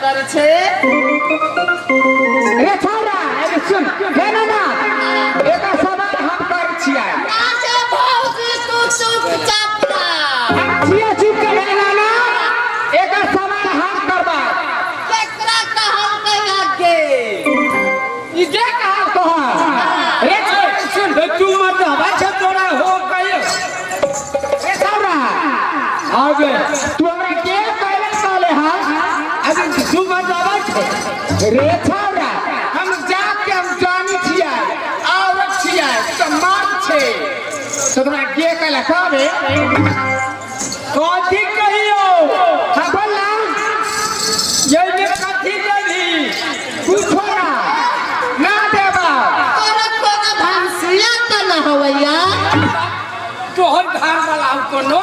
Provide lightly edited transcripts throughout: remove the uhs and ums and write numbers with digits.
करै छै। रे छौड़ा, अरे सुन, हे नाना, एकर सवाल हम करै छियै। अच्छा भौजी, तू चुपचाप रह। हम छियै चुप के। हे नाना, एकर सवाल हम करबै। केकरा कहल कहिया गे? ई जे कहल तोहर। रे छौड़ा, सुन। तू मत हवा छे तोरा हो कहियो। रे छौड़ा, आगे। तू हमरा के कहले कहले हन? अरे तू मत हवा छे। रे छौड़ा, हम जाके हम जानी छियै, औरत छियै तऽ मर्द छै, तऽ तोरा के कहले कहबे? कथी कहियो? हाँ, बोल ना। ये में कथी देबी? कुछो ना ना देबा। तोरा कोनो भंसिया तऽ न होवैया? तोहर घर वाला हौ कोनो?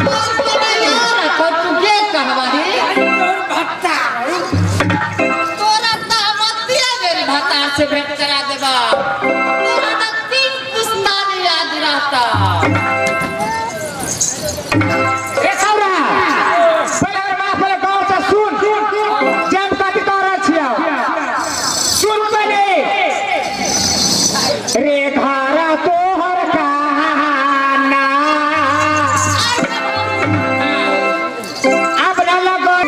तोर कोनो यार हको, तू के कहबही? अरे तोहर भत्ता हौ। तोरा तऽ हम अतिया बेरी भतार से भेंट करा देबा, तोरा तऽ तीन पुस्तानी याद रहता। रे छौड़ा, पहिले हमर बात पहिले गौर से सुन, जे हम कथी कह रहल छियौ, सुन पहिले। रे घर तोहर कहाना अब न लगन।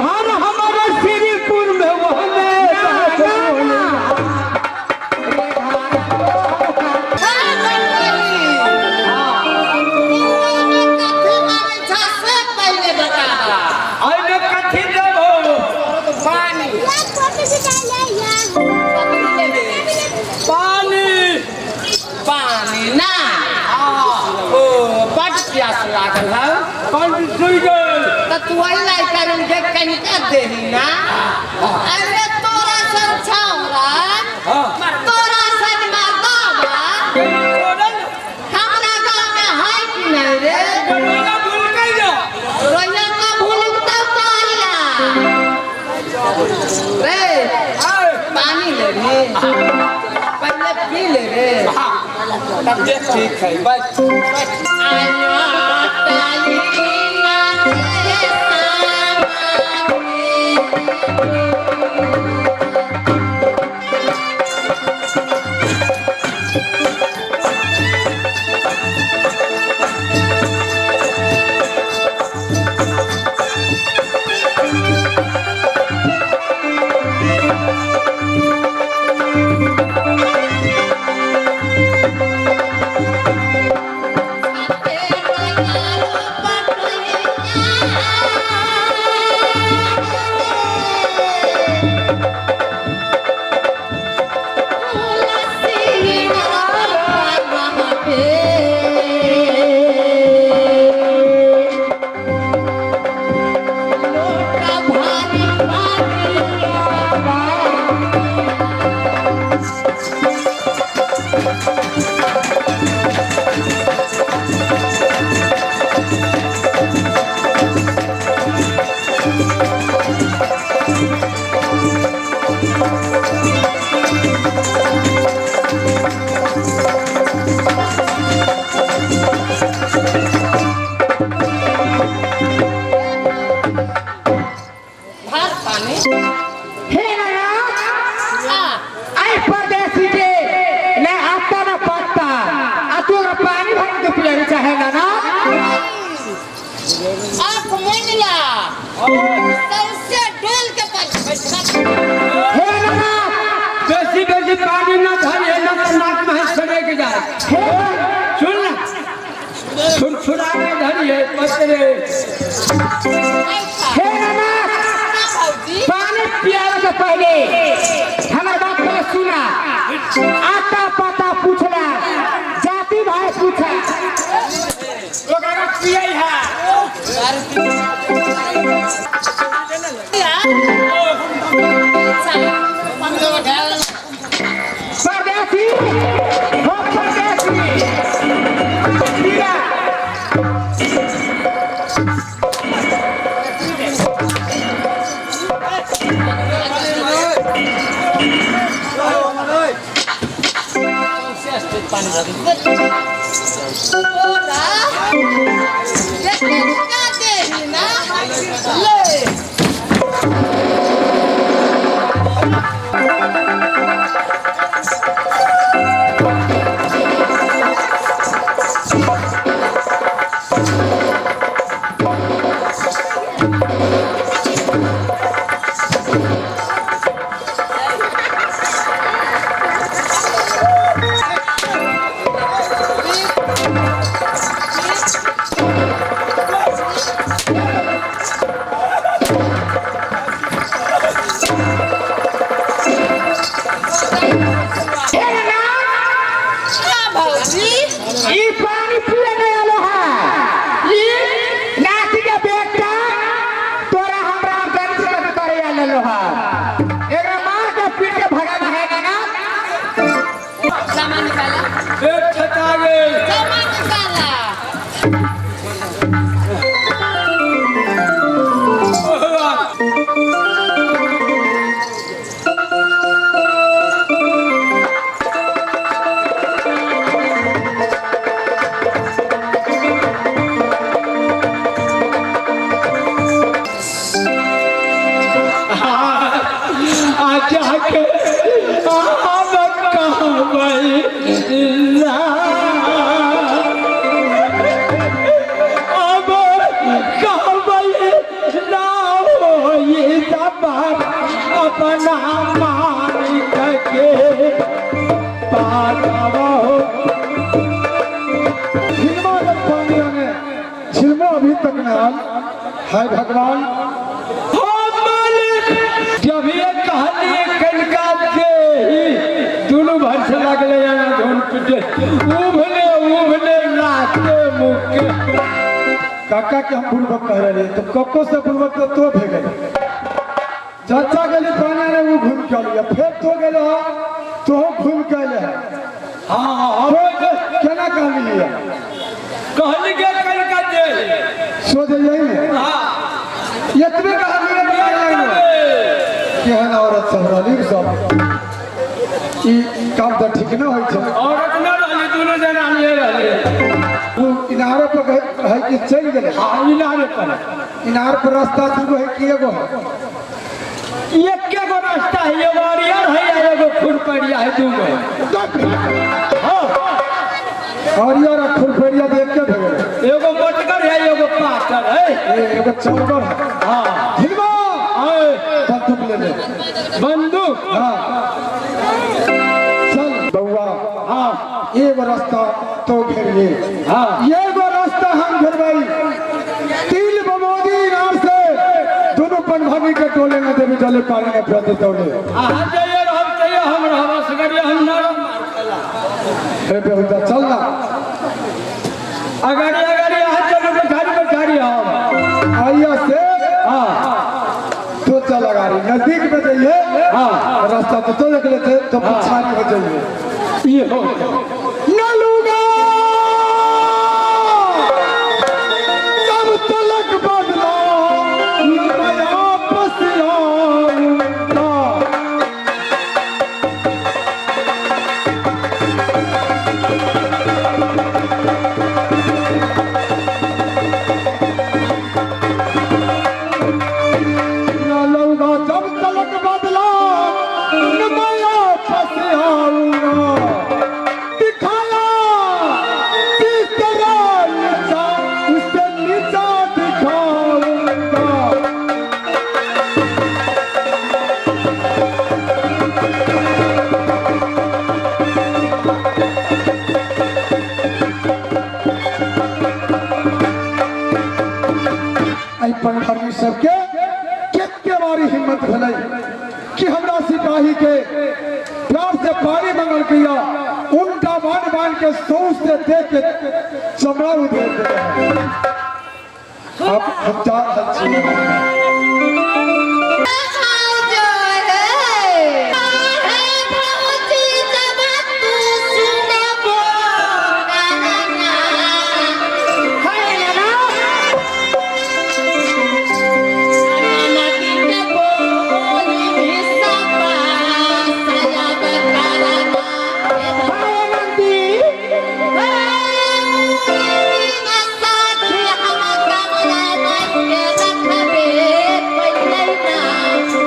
घर हमारे श्रीपुर में वहने। ना, ना। रे घर तोहर कहाना। कथी मांगै छा से पहिले बताबा। अरे कथी देबो? पानी। कथी लेबे? पानी। पानी ना? ओ बड प्यास लागल हौ। कौन सुई गेल? तऽ तू एहि लाइ करून के कनिका देही ना। अरे तोरा सन छौरा, तोरा सन मर्दावा हमरा गाँव में है कि नहीं रे? रोइया भूल गई ना। रोइया का भूलता तारिया रे। पानी ले रे, पहले पी ले रे। तब देख, ठीक है, बस। आयो ताली ना रे सामानी। भात पानी। हे नाना, आ आई परदेसी के न आता न पत्ता, आ तू ओकरा पानी भर के पियावे चाहे नाना? आँख मुन ला, सबसे डोल के पास बैठा। हे नाना। बेसी बेसी पानी ना धरिए ना तो नाक में सड़क जाए। हे। सुन ना, छुरछुरा के धरिए पतरे। हे नाना। भौजी। पानी पियावे से पहले हमार बात पहले सुना, आता पता पूछला, जाति भाई पूछा, ओकरा पियै है। परदेसी हो, परदेसी पिया। तोरा देखे का देही ना ले। अपना मालिक के पागवा हो। छिलमा अगर पानी आने छिलमा अभी तक न आल। हाय भगवान। हो मालिक, जब ये कहलिए कनका देही दुनू भर से लगले ना धुन पिटे उभले उभले लाते मुके। काका के हम बुड़बक कह रहे तो कक्को से बुड़बक तो भे गए। चाचा गेली पानी आने वो घूम के आलिया, फिर तो गेले हो तो घूम के आले है। हाँ तो केना कहलिए? कहली के कनका देही सो जे यही है। हाँ इतने कहलिए केहन औरत सब रहली सब ई काम तो ठीक न होइ छै। औरत न रहली, दुनू जनानिए रहली। ओ इनार पर है कि चलि गेलै? हाँ इनारे पर। इनार पर रास्ता दूगो है कि एगो है? एके गो रास्ता है, एगो अरियर है या एगो खुरपरिया है, दूगो है। हाँ हरियर आ खुरपरिया देख के भे गेलै। एगो मोटगर है एगो पातर है। एगो चौगर है। हाँ हिलबा आए बंदूक ले ले। बंदूक। हाँ चल बउआ। हाँ एगो रास्ता तो घेरिए। हाँ एगो रास्ता हम घेरबाई तिल बमोदी इनार से दोनों पनभनी के टोले में देवी डले पानी में प्रति दौड़े। अहाँ जाइए रहब तैयो हम रहब असगरे, हम न रहब। हे बेहुदा चल ना। अगाड़ी अगाड़ी अहाँ चलू बैठारी बैठारी हम। आइया से हाँ तो चल अगाड़ी नजदीक में जाइए। हाँ रास्ता तो देख लेते तो पिछाड़ी हो जाइए। ये हो नलूगा जब तलक बदला मैं आपस आऊंगा। नलूगा जब तलक बदला मैं आपस आऊंगा। दिखाया जिस तरह नीचा उससे नीचा दिखाऊंगा। एहि पनभरनी सबके कते बारी हिम्मत भेलै कि हमरा सिपाही के प्यार से पानी मंगल किया, उनका बांध बांध के सौंस से देख के चमड़ा उधेड़ देते हैं। अब हम जा रहल छी। Thank you.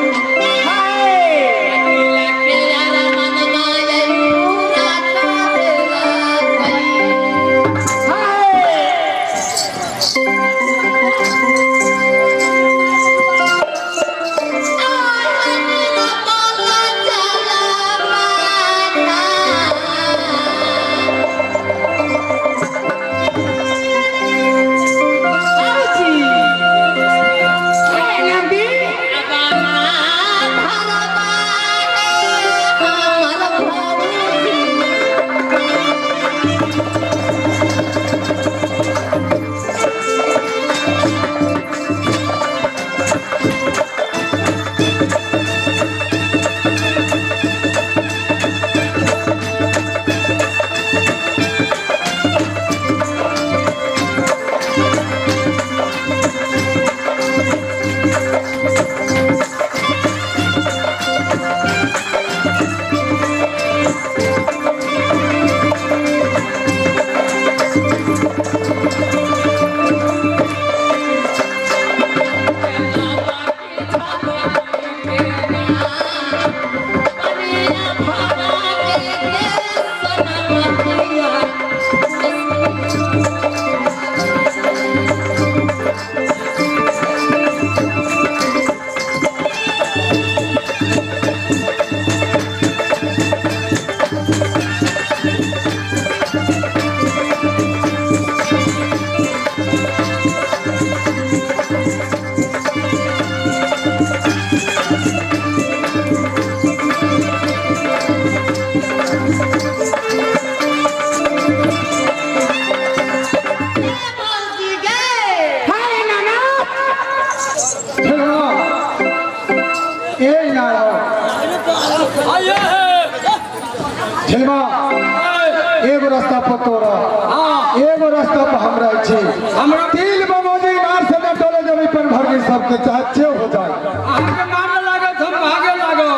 रास्ता पर तोरा हाँ। एगो रास्ता पर हम रहै छी। हमरा तिल बमोजी इनार से न डोले जमी पर भर गई सबके चाहे जे हो जाए। अहाँके मारे लागत हम भागे लागब।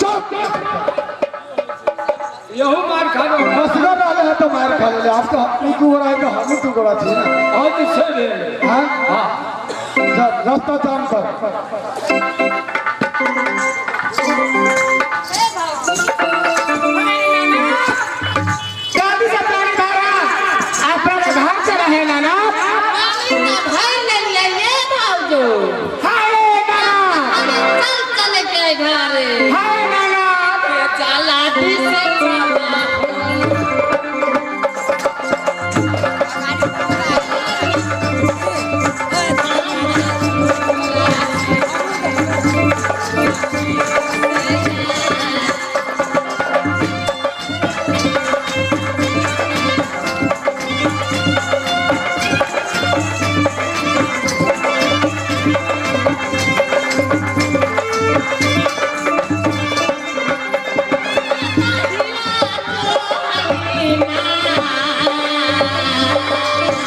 चुप। यहू मार खाबो। मसगर रहले है तो मार खा ले। आप तो तू दू गोरा है तो हम दू गोरा छी ना। हाँ तो से भेल। हाँ? हाँ। जा, रास्ता जाम कर। जल्दी से पानी भरा, अपने घर से रहे नाना। पानी ना भर लेलियै ये भाउजो। हाय नाना। अरे चल चल के घरे। हाय नाना। चला दी से चला।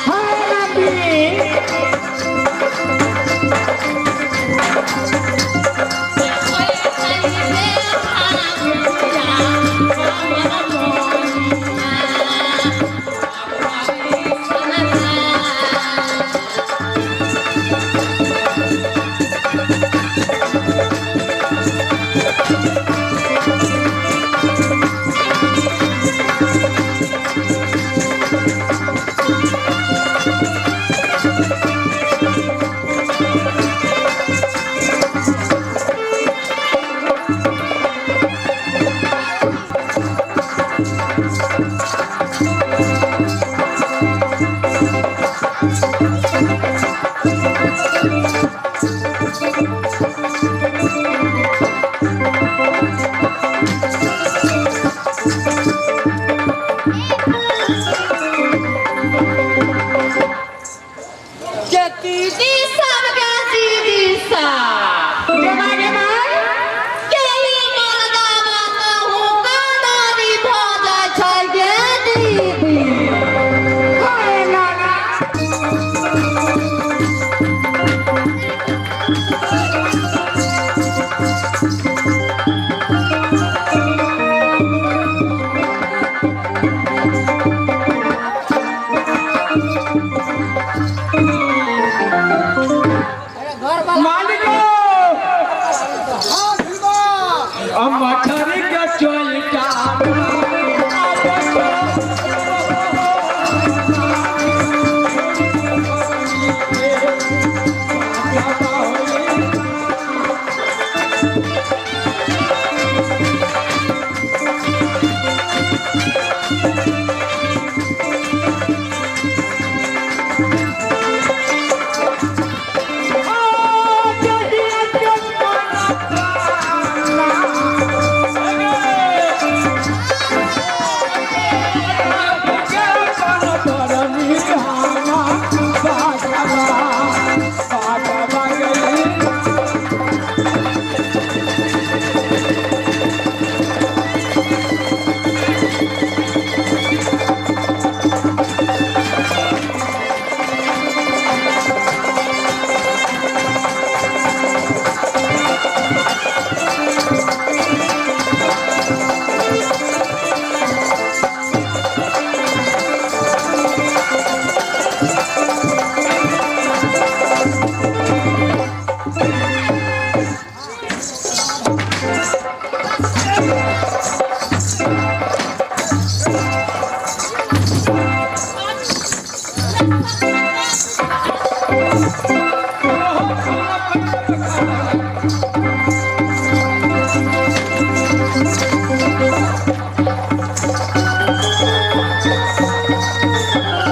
हाय नानी। दीदी सब गे दीदी सब गे माय गे माय। के ई मर्दावा कहूँ कादारी भऽ जाइ छै गे दीदी। हाय नाना। मालिको मछरी के चोइटा सब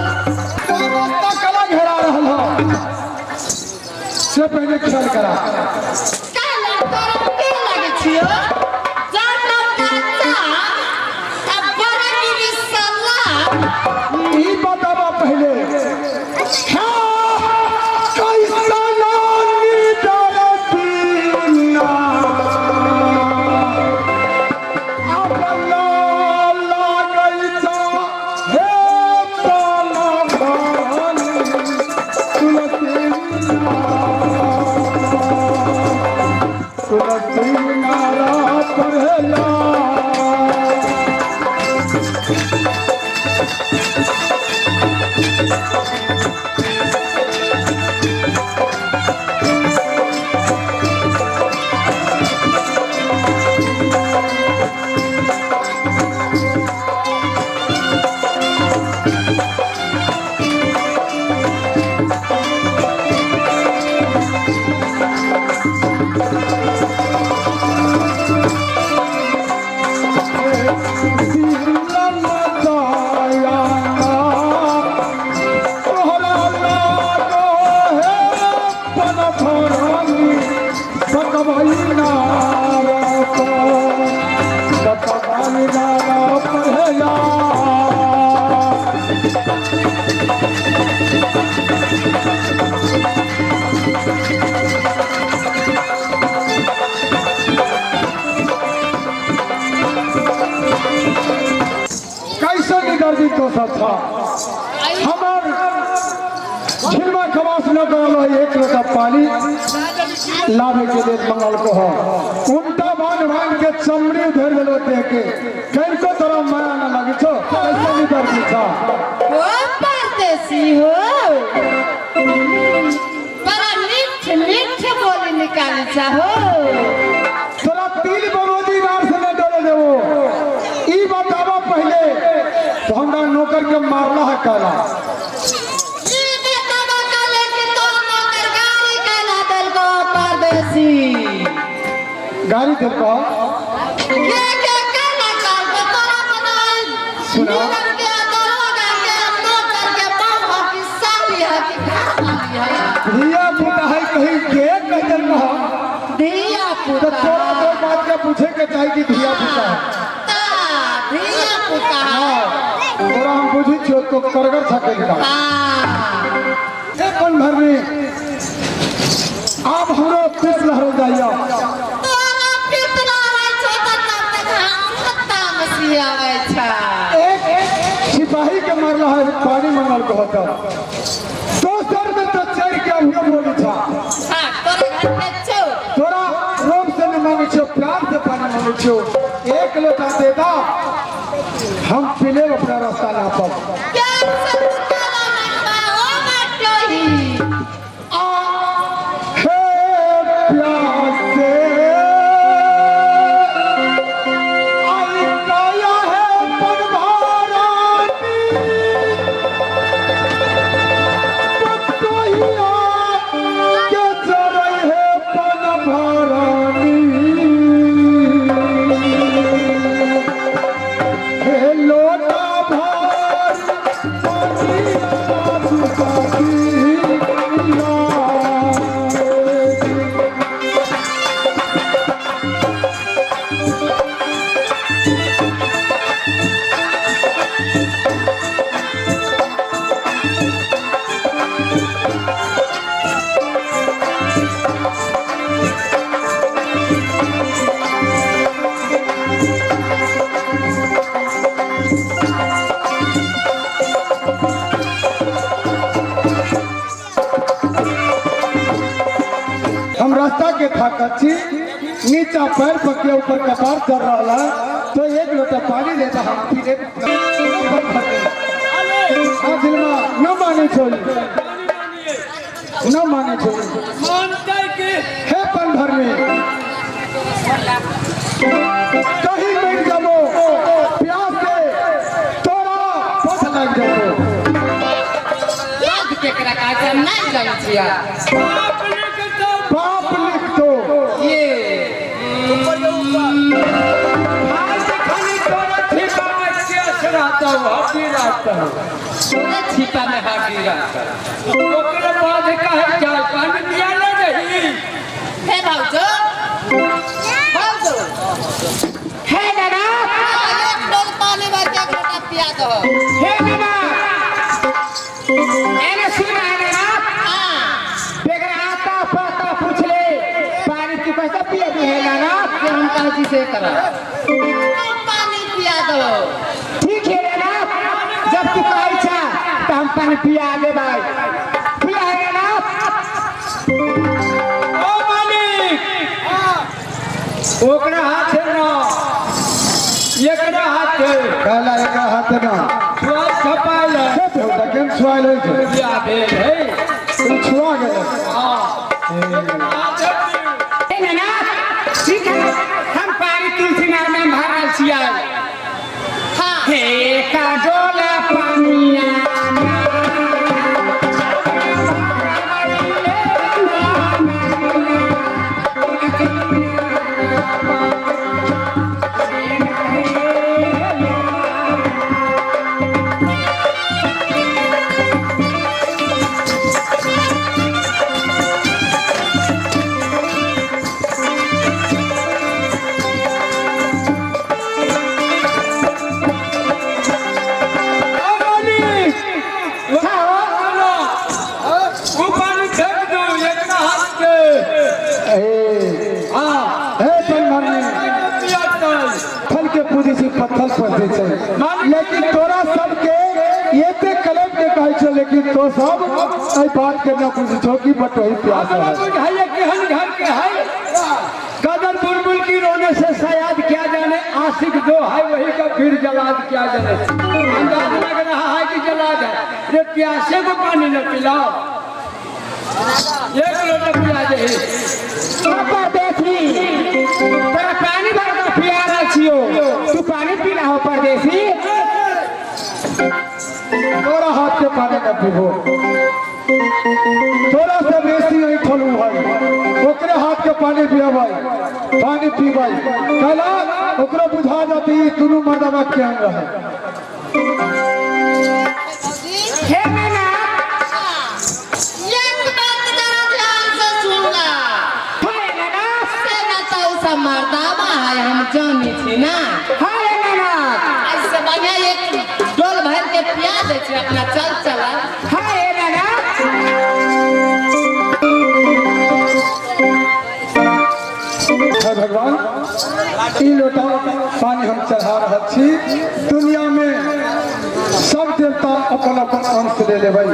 रास्ता कला घेरा रहल हो से पहले ख्याल करा। काला तोरा के लागै छियौ? जानब काचा, आ बड़ा गिरी सल्ला। ई बताबा पहले हाँ, कैसा नानी दरदीना अपना लागै छा हे भरानी सकबई नारा पर सकबई नारा पर हे कैसे निदर्दी तो सब था हमार झिलमा खवास न करल है एक लोटा पानी लावे के लिए मंगल को हो उल्टा बांध बांध के चमड़ी उधर गेलो दे के कनको तोरा माया न लगे छो कैसे निदर्दी था ओ परदेसी हो बड़ा मीठ मीठ बोली निकाली चाहो। तोरा तिल बरोजी बार से न डरे देवो ई बतावा पहले तो हमरा नौकर के मारला है काला। ई बतावा काले कि तोर नौकर गाड़ी काला देलको परदेसी। गाड़ी देलको? के के काला काल तोरा बनाई सुना। नीलम के दरोगा के नौकर के बाप की साली है कि घर वाली है। धिया पुता है कहीं के कह देलको? धिया तो पुता तोरा दो बात के पूछे के चाही कि धिया पुता है। ता धिया पुता है। तोरा हम बुझी छियो तो करगर छके का। हाँ। ए कौन भरनी आप हमरो पीस लहर जाइयो। तोरा पित लहरै छौ त तब तक हम तामसी आबै छ। एक सिपाही के मारला है पानी मंगल को होता दोसर में तो चढ़ के अभियो बोली छा। हाँ तोरा घर के छौ। तोरा रोम से नहीं मांगे छियो प्यार से पानी मांगे छियो एक लोटा दे दा हम पीले अपना रास्ता ना पाओ। प्यार से तू काला मांगबा ओ बाटोही। आ हे प्यार से आई काया है पनभारानी पतोहिया के चरई है पनभारानी हे लोटा भार हम रास्ता के थाकत छी नीचा पैर पकड़े ऊपर कपार चढ़ रहा तो एक लोटा पानी लेता हम पीले हाँ झिलमा न माने छोड़ी न माने छोड़ी मानते कि हे पल भर में कहीं मिट जाबो प्यास से तोरा पथ लग जाबो। याद केकरा कहै छै हम नहि जानै छियै। बाप लिख दो बाप लिख दो ये भाई से खाली तोरा छिपा में केस रहता हूँ हड्डी रहता हूँ तोरा छिपा में हड्डी रहता। ओकरे बाद कहे चाय पानी पिया ले रही। हे भाउजू भाउजू हे नाना एक डोल पानी भर के एक लोटा पिया दो। हे नाना एने सुन है नाना हाँ बेगर आता पाता पूछ ले पानी तू कैसा पिया दी है नाना से हम कहै छी से करा तुम पानी पिया दो। ठीक है नाना जब तू कहै छा तो हम पानी पिया ले भाई पिया है नाना। ओ मालिक ओकरा हाथ ना एकरा हाथ कहला एक हाथ ना स्वाद छपायल है के बेहुदा केन छुआयल होइ छै बिया भेल है तू छुआ गेलै। एकरा हाथ हे नाना ठीक है हम पानी तुलसी नार में भर रहल छियै। हाँ हे का डोला पानिया ए हाँ हे बनमरनी पत्थर के पूजे छी पत्थर पर दे छै लेकिन तोरा सबके एते कलम के कहै छौ लेकिन तो सब एहि बात के न बुझै छौ कि बटोही प्यास हमरा है बुझाइए केहन घर के है कदर बुलबुल की रोने से शायद क्या जाने आशिक जो है वही का फिर जलाद क्या जाने अंदाज लग रहा है कि जलाद है रे प्यासे को पानी न पिलाओ एक लोटा पिला दे परदेसी तोरा पानी भर के पिया रहल छियो तू पानी पीना हो परदेसी तोरा हाथ के पानी न पीबो तोरा से बेसी ऐठल उ है ओकरे हाथ के पानी पियबै पानी पीबै कहला ओकरो बुझा जाती ई दुनू मर्दवा केहन रहे भौजी हे नैना एक बात जरा ध्यान से सुनला हे नैना से न तो उ सब मर्दावा है हम जानी छी ना हे नैना ऐसे बढ़िया एक डोल भर के पिया दै छै अपना चल चला हे नैना हे भगवान ई लोटा पानी हम चढ़ा रहल छी दुनिया में सब देवता अपन अपन अंश ले लेबै।